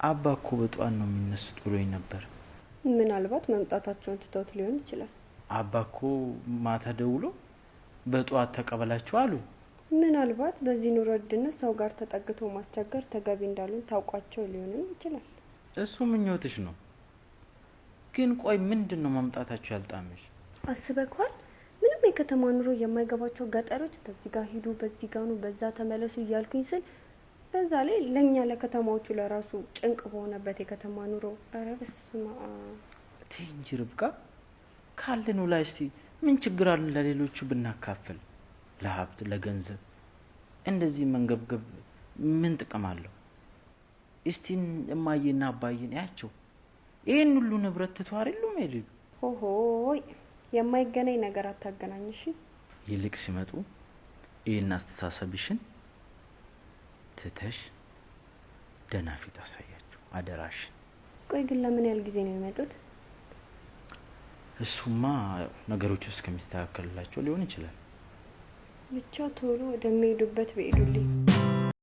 አባ እኮ በጧት ነው የሚነሱት ብሎኝ ነበር። ምናልባት መምጣታቸውን ትተውት ሊሆን ይችላል። አባ እኮ ማታ ደውሎ በጧት ተቀበላችሁ አሉ። ምናልባት በዚህ ኑሮ ውድነት ሰው ጋር ተጠግቶ ማስቸገር ተገቢ እንዳሉን ታውቋቸው ሊሆንም ይችላል። እሱ ምኞትሽ ነው። ግን ቆይ ምንድን ነው መምጣታችሁ ያልጣመሽ? አስበከዋል? ምንም የከተማ ኑሮ የማይገባቸው ገጠሮች በዚህ ጋር ሂዱ፣ በዚህ ጋር ኑ፣ በዛ ተመለሱ እያልኩኝ ስል በዛ ላይ ለእኛ ለከተማዎቹ ለራሱ ጭንቅ በሆነበት የከተማ ኑሮ፣ ኧረ በስመ አብ። ተይ እንጂ ርብቃ፣ ካለነው ላይ እስቲ ምን ችግር አለ ለሌሎቹ ብናካፍል? ለሀብት ለገንዘብ እንደዚህ መንገብገብ ምን ጥቅም አለው? እስቲ እማዬና አባዬን ያቸው፣ ይህን ሁሉ ንብረት ትቶ አይደሉም ሄዱ። ሆሆይ፣ የማይገናኝ ነገር አታገናኝ እሺ። ይልቅ ሲመጡ ይህን አስተሳሰብሽን ትተሽ ደህና ፊት አሳያቸው አደራሽን። ቆይ ግን ለምን ያህል ጊዜ ነው የሚመጡት? እሱማ ነገሮች እስከሚስተካከልላቸው ሊሆን ይችላል። ብቻ ቶሎ ወደሚሄዱበት በሄዱልኝ።